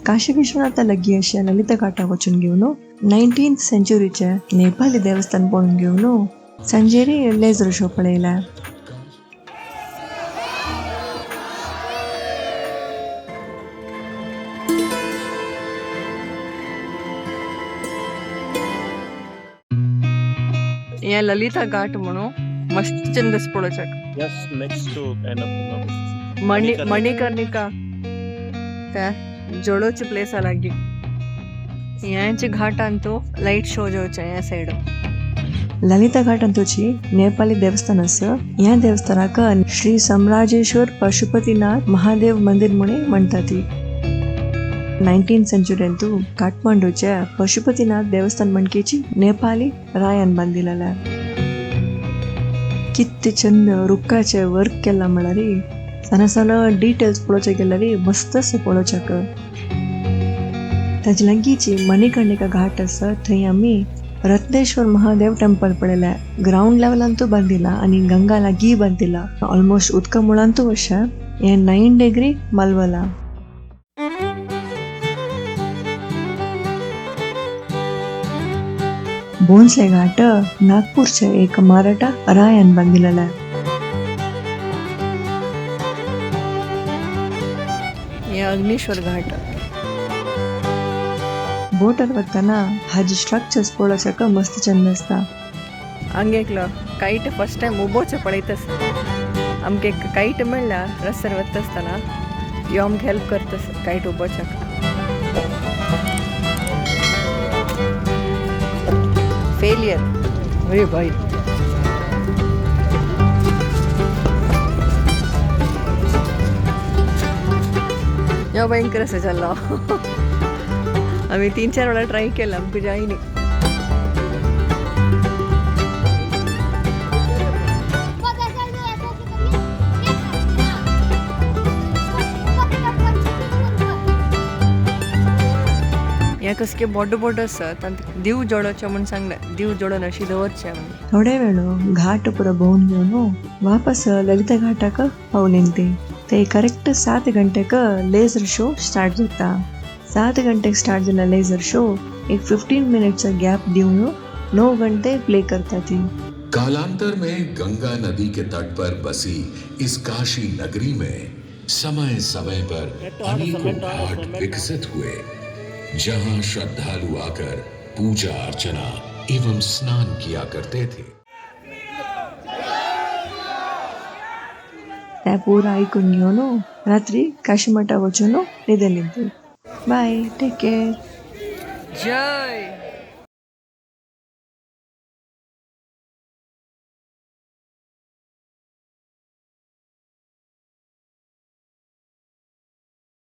काशी विश्वनाथा लगी अशें ललिता घाटाक वचून घेवन 19th सेंचुरीचे नेपाली देवस्थान पळोवन घेवन सांजेरी लेझर शो पळयला. हे ललिता घाट म्हणून मस्त Chand पळोवच्याक. Yes, next to Annapurna. मणि मणिकर्णिका त्या जोडोची प्लेस लागी. ह्याचे घाटांतू लाईट शो जावचे ह्या सायड. ललिता घाटांतूची नेपाली देवस्थान आसा. ह्या देवस्थानाक श्री सम्राजेश्वर पशुपतीनाथ महादेव मंदिर म्हणी म्हणटा ती. 19th सेंचुरींतू काठमांडूच्या पशुपतीनाथ देवस्थान म्हणकेची नेपाली रायान बांदिलेला. कित्ते चंद रुखाचे वर्क केला म्हळ्यार सना सना डिटेल्स पळोवचे गेल्यार मस्त आसा पळोवच्याक. ताजे लागींची मणिकर्णिका घाट आसा थंय आमी रत्नेश्वर महादेव टेम्पल पळयलें. ग्रावंड लेवलांतू बांदिला आनी गंगा लागीं बांदिला. ऑलमोस्ट उदका मुळांतू अशें हें 9 डिग्री मालवला. भोंसले घाट नागपूरचे एक मराठा रायान बांदिलेला. हे अग्निश्वर घाट. बोटार वतना हाजी स्ट्रक्चर्स पळोवच्याक मस्त चंद आसता. हंगेकलो कायट फर्स्ट टायम उबोचे पळयतस आमके कायट मेळ्ळा रस्त्यार वता आसतना यो आमकां हेल्प करतस कायट उबोच्याक. फेलियर अरे भाई. यो भयंकर असं चाललो. आम्ही 3-4 वेळा ट्राय केलं आमकां जायनी. हे कसके बोट बोट आसा तांकां दीव जोडोचें म्हूण सांगलें. दीव जोडोन अशी दवरचें म्हणून. थोडे वेळ घाट पुरो भोंवन घेवन वापस ललिता घाटाक पावलीं ती. ते करेक्ट 7 गंटेक लेझर शो स्टार्ट जाता. 7 गंटेक स्टार्ट जाल्लो लेझर शो एक 15 मिनट्सचो गॅप दिवन 9 घंटे प्ले करता ती. कालांतर में गंगा नदी के तट पर बसी इस काशी नगरी में समय समय पर अनेकों घाट विकसित हुए, जहां श्रद्धालु आकर पूजा अर्चना एवं स्नान किया करते थे. त्या पूरा आयकून घेवन रात्री काशीमठा वचून न्हिदली ती. Bye, take care. जय.